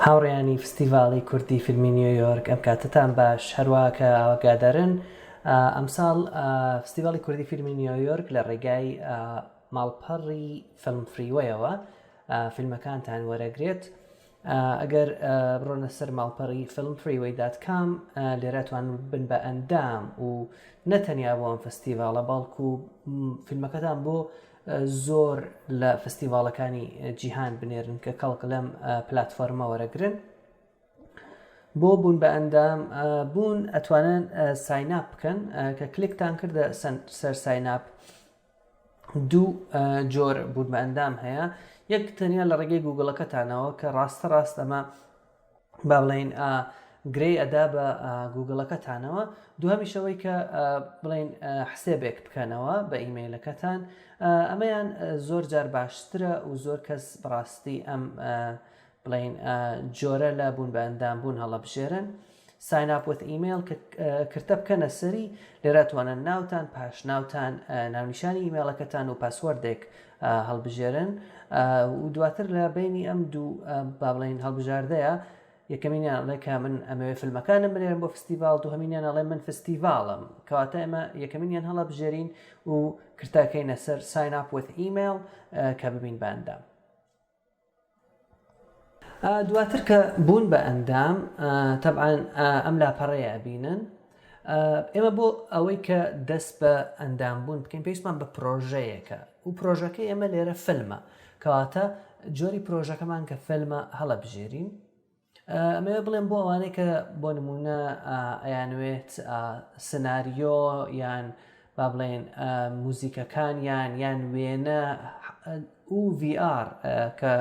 هاوڕێیانی فستیڤاڵی کوردی فیلمی نیۆیۆرک ئەم کاتەتان باش هەروا کە ئاگادارن ئەمساڵ فستیڤاڵی کوردی فیلمی نیۆیۆرک لە ڕێگای ماڵپەڕی فیلم فریوەیەوە فیلمەکانتان وەرەگرێت ئەگەر بڕۆنە سەر ماڵپەڕی فیلم فریوەی dot com لێرە توان بن بە ئەندام و نەتەنیا بۆ ئەم فستیڤاڵە بەڵکو فیلمەکەتان بۆ زۆر لە فستیڤاڵەکانی جیهان بنێرن کە کەڵک لەم پلتفۆرمە وەرەگرن بۆ بوون بە ئەندام بوون ئەتوانن sign up بکەن کە کلکتان کردە سەر sign up دوو جۆر بوون بە ئەندام هەیە یەک تەنیا لە ڕێگەی گوگڵەکەتانەوە کە ڕاستە ڕاست ئەمە با بڵین گرێی ئەدا بە گوگڵەکەتانەوە دوهەمیشەوەی کە بڵین حسێبێک بکەنەوە بە ئیمەیلەکەتان ئەمەیان زۆر جار باشترە و زۆر کەس بەڕاستی ئەم بڵێین جۆرە لە بوون بە ئەندام بوون هەڵەبژێرن Sign up with email کە کرتە بکەنە سەری لێرە توانن ناوتان پاش ناوتان ناونیشانی ئیمێڵەکەتان و password ێک هەڵبژێرن و دواتر لە بینی ئەم دوو با بڵێین هەڵبژاردەیە یەکەمینیان ئەڵێ کە من ئەمەوێ فیلمەکانم بنێرم بۆ فستیڤاڵ دووهەمینیان ئەڵێ من فستیڤاڵم کەواتە ئێمە یەکەمینیان هەڵەبژێرین و کرتاکەینە سەر sign up with email کە ببین بە ئەندام. دواتر کە بوون بە ئەندام تەبعەن ئەم لاپەڕەیە ئەبینن ئێمە بۆ ئەوەی کە دەست بە ئەندام بوون بکەین پێویستمان بە پرۆژەیەکە و پرۆژەکەی ئێمە لێرە فیلمە کەواتە جۆری پرۆژەکەمان کە فیلمە هەڵەبژێرین ئەمەوێ بڵێم بۆ ئەوانەی کە بۆ نمونە ئەیانوێت سناریۆ یان با بڵێن موزیکەکانیان یان وێنە و VR کە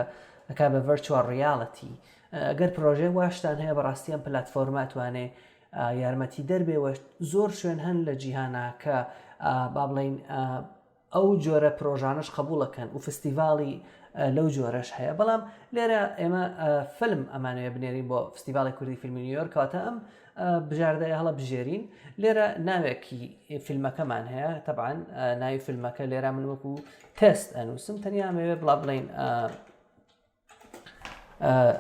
ئەکا بە virtual reality ئەگەر پرۆژەی واشتان هەیە بەڕاستی ئەم پلتفۆرمە توانێ یارمەتی دەربێ وە زۆر شوێن هەن لە جیهانا کە با بڵین ئەو جۆرە پرۆژانەش قبوڵەکەن و فستیڤاڵی لەو جۆرەش هەیە بەڵام لێرە ئێمە فیلم ئەمانەوێ بنێرین بۆ فستیڤاڵی کوردی فیلمی نیویۆرک کەواتە ئەم بژاردەیە هەڵە بژێرین لێرە ناوێکی فیلمەکەمان هەیە تەبعەن ناوی فیلمەکە لێرە من وەکو تێست ئەنووسم تەنیا ئەمەوێ بڵا بڵین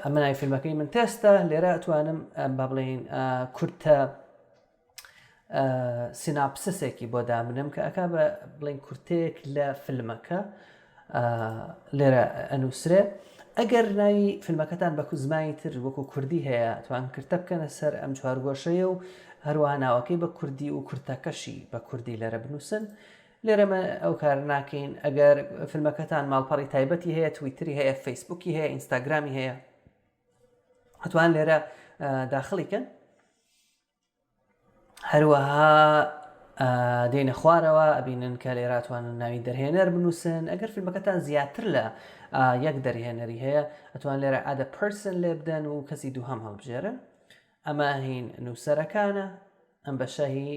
ئەمە ناوی فیلمەکەی من تێستە لێرە ئەتوانم با بڵێین کورتە synopsis ێکی بۆ دابنم کە ئەک بە بڵین کورتەیەک لە فیلمەکە لێرە ئەنووسرێ ئەگەر ناوی فیلمەکەتان بە زمانی تر وەکو کوردی هەیە توان کرتە بکەنە سەر ئەم چوارگۆشەیە و هەروەها ناوەکەی بە کوردی و کورتەکەشی بە کوردی لێرە بنووسن لێرە مە ئەو کارە ناکەین ئەگەر فیلمەکەتان ماڵپەڕی تایبەتی هەیە تویتری هەیە فەیسبوکی هەیە ئینستاگرامی هەیە ئەتوان لێرە داخڵی کەن هەروەها دێنە خوارەوە ئەبینن کە لێراتوانن ناوی دەرهێنەر بنووسن ئەگەر فیلمەکەتان زیاتر لە یەک دەرهێنەری هەیە ئەتوان لێرە add a person لێ بدەن و کەسی دووهەم هەڵبژێرن ئەمە هین نووسەرەکانە ئەم بەشە هی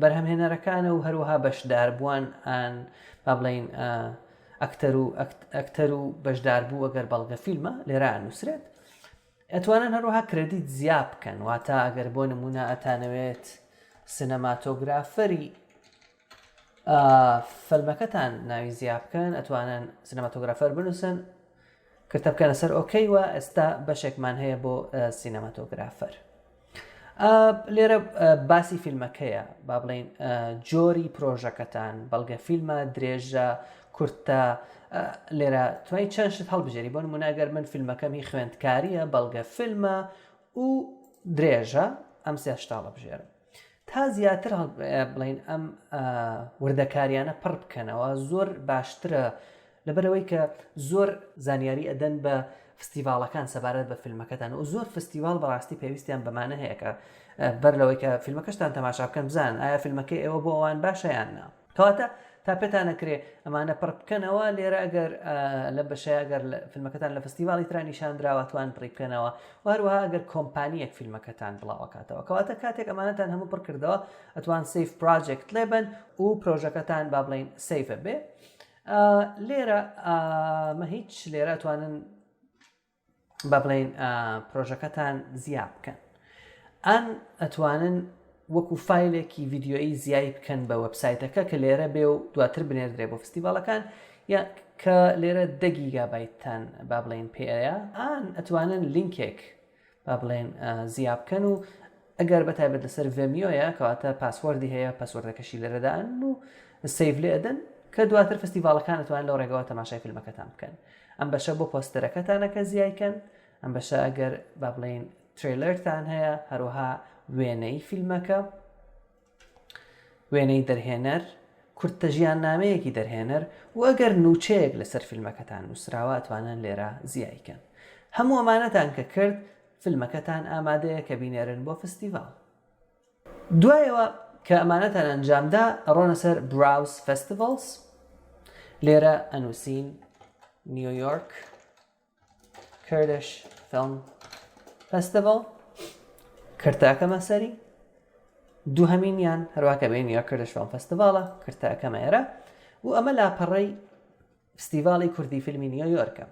بەرهەمهێنەرەکانە و هەروەها بەشداربووان ئان با بڵین ئەکتەر و ئەکتەر و بەشداربوو ئەگەر بەڵگە فیلمە لێرە ئەنووسرێت ئەتوانن هەروەها credit زیا بکەن واتە ئەگەر بۆ نمونە ئەتانەوێت cinematographer ی فیلمەکەتان ناوی زیا بکەن ئەتوانن cinematographer بنووسن کرتە بکەنە سەر OK و ئێستا بەشێکمان هەیە بۆ cinematographer لێرە باسی فیلمەکەیە با بڵین جۆری پرۆژەکەتان بەڵگە فیلمە درێژە کورتە لێرە توای چەند شت هەڵبژێری بۆ نمونە ئەگەر من فیلمەکەم هی خوێندکاریە بەڵگە فیلمە و درێژە ئەم سێ شتە هەڵبژێرم تا زیاتر بڵین ئەم وردەکاریانە پڕ بکەنەوە زۆر باشترە لەبەرئەوەی کە زۆر زانیاری ئەدەن بە فستیڤاڵەکان سەبارەت بە فیلمەکەتان و زۆر فستیڤاڵ بەڕاستی پێویستیان بەمانە هەیە کە بەر لەوەی کە فیلمەکەشتان تەماشا بکەن بزانن ئایا فیلمەکەی ئێوە بۆ ئەوان باشە یان نا کەواتە تا پێتان ئەکرێ ئەمانە پڕ بکەنەوە لێرە ئەگەر لە بەشەیە ئەگەر فیلمەکەتان لە فستیڤاڵی ترا نیشان دراوە توان پڕی بکەنەوە و هەروەها ئەگەر کۆمپانیەک فیلمەکەتان بڵاوەکاتەوە کەواتە کاتێک ئەمانەتان هەموو پڕ کردەوە ئەتوان save project لێبن و پرۆژەکەتان با بڵین save ە بێ لێرە مە هیچ لێرە توانن با بڵین پرۆژەکەتان زیا بکەن ئەن ئەتوانن وەکو فایلێکی ڤیددیویی زیای بکەن بە وەبسایتەکە کە لێرە بێ و دواتر بنێردرێ بۆ فستیڤالەکان یا کە لێرە دە گیگابایتتان با بڵێین پێ ئەیا ئان ئەتوانن لینکێک با بڵێن زیا بکەن و ئەگەر بە تایبەت لەسەر Vimeo یە کەواتە password ی هەیە password ەکەشی لێرەدان و save لێ ئەدەن کە دواتر فستیڤاڵەکان ئەتوان لەو ڕێگەوە تەماشای فیلمەکەتان بکەن ئەم بەشە بۆ پۆستەرەکەتانەکە زیایکەن ئەم بەشە ئەگەر با بڵێین trailer تان هەیە هەروەها وێنەی فیلمەکە وێنەی دەرهێنەر، کورتە ژیاننامەیەکی دەرهێنەر و ئەگەر نووچەیەک لەسەر فیلمەکەتان نووسراوە ئەتوانن لێرە زیای کەن. هەموو ئەمانەتان کە کرد فیلمەکەتان ئامادەیە کە بینێرن بۆ فستیڤاڵ. دوایەوە کە ئەمانەتان ئەنجامدا ئەڕۆنە سەر Browse Festivals لێرە ئەنووسین New York Kurdish Film Festival کرتەکەمە سەری دووهەمینیان هەروە کە بێن یا Kurdish Film Festival ە کرتەکەمە ئێرە و ئەمە لاپەڕەی فستیڤاڵی کوردی فیلمی نیویۆرکە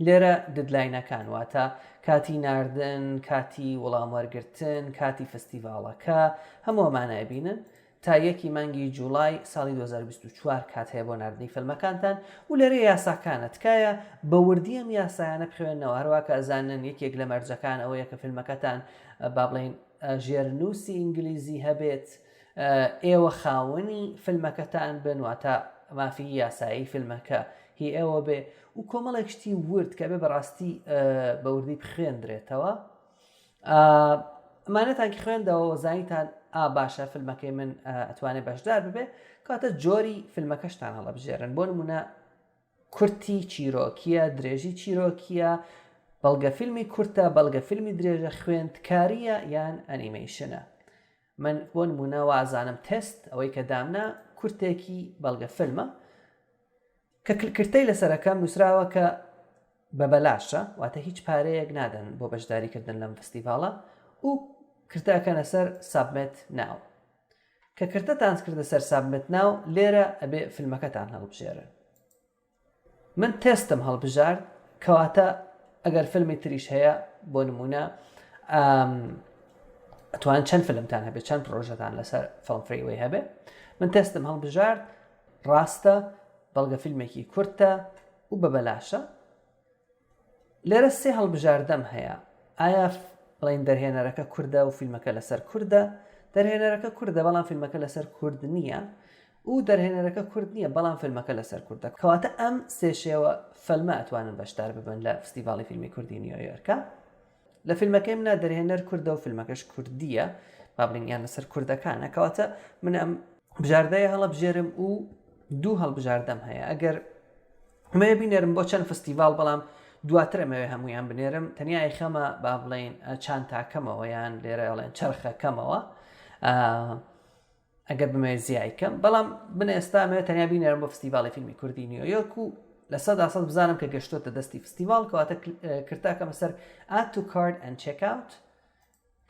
لێرە deadline ەکان واتە کاتی ناردن کاتی وەڵام وەرگتن کاتی فستیڤاڵەکە هەموو ئەمانە ئەبینن تا یەکی مانگی جوڵای ساڵی 2024 کات هەیە بۆ ناردنی فیلمەکانتان و لێرە یاساکانە تکایە بە وردی ئەم یاسایانە بخوێنەوە هەروا کە ئەزانن یەکێک لە مەرجەکان ئەوەیە کە فیلمەکەتان با بڵێین ژێرنووسی ئینگلیزی هەبێت ئێوە خاوەنی فیلمەکەتان بن واتە مافی یاسایی فیلمەکە هی ئێوە بێ و کۆمەڵێک شتی ورد کە بێ بەڕاستی بە وردی بخوێندرێتەوە ئەمانەتان کی خوێندەوە زانیتان ئا باشە فیلمەکەی من ئەتوانێت بەشدار ببێ کاتە جۆری فیلمەکەشتان هەڵەبژێرن بۆ نمونە کورتی چیرۆکیە درێژی چیرۆکیە بەڵگە فیلمی کورتە بەڵگە فیلمی درێژە خوێندکاریە یان ئەنیمەیشنە من بۆ نمونە وازانم تست ئەوەی کە دامنا کورتێکی بەڵگە فیلمە کە کرتەی لەسەرەکەم نووسراوە کە بە بەلاشە واتە هیچ پارەیەک نادەن بۆ بەشداری کردن لەم فستیڤاڵە و کرتە ئەکەنە سەر Submit Now کە کرتەتان کردە سەر Submit Now لێرە ئەبێ فیلمەکەتان هەڵبژێرن من تێستم هەڵبژارد کەواتە ئەگەر فیلمی تریش هەیە بۆ نمونە ئەتوان چەند فیلمتان هەبێت چەند پرۆژەتان لەسەر FilmFreeway هەبێ من تێستم هەڵبژارد ڕاستە بەڵگە فیلمێکی کورتە و بە بەلاشە لێرە سێ هەڵبژاردەم هەیە ئایا بڵین دەرهێنەرەکە کوردە و فیلمەکە لەسەر کوردە دەرهێنەرەکە کوردە بەڵام فیلمەکە لەسەر کورد نییە و دەرهێنەرەکە کورد نییە بەڵام فیلمەکە لەسەر کوردە کەواتە ئەم سێ شێوە فەلمە ئەتوانن بەشدار ببن لە فستیڤاڵی فیلمی کوردی نیویۆرکە لە فیلمەکەی منە دەرهێنەر کوردە و فیلمەکەش کوردیە با بڵین یان لەسەر کوردەکانە کەواتە من ئەم بژاردەیە هەڵەبژێرم و دوو هەڵبژاردەم هەیە ئەگەر ئەمەوێ بینێرم بۆ چەند فستیڤاڵ بەڵام دواتر ئەمەوێ هەمویان بنێرم تەنیا خەمە با بڵین چانتاکەمەوە یان لێرە ئەڵێن چرخەکەمەوە ئەگەر بمەوێت زیای کەم بەڵام من ئێستا ئەمەوێت تەنیا بینێرم بۆ فستیڤاڵی فیلمی کوردی نیویۆرک و 100% بزانم کە گەشتۆتە دەستی فستیڤاڵ کەواتە کرتاکەمە سەر add to cart and check out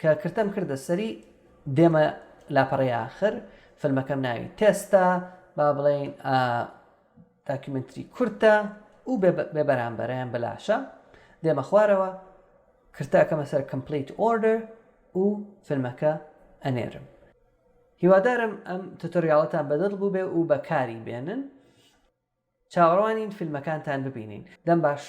کە کرتەم کردە سەری دێمە لاپەڕەی ئاخر فیلمەکەم ناوی تێستا با بڵێین documentary کورتە و بێ بەرامبەرەیان بەلاشە دێمە خوارەوە کرتاکەمە سەر complete order و فیلمەکە ئەنێرم هیوادارم ئەم tutorial ەتان بەدڵ بووبێ و بەکاری بێنن. چاوەڕوانین فیلمەکانتان ببینین. دەم باش.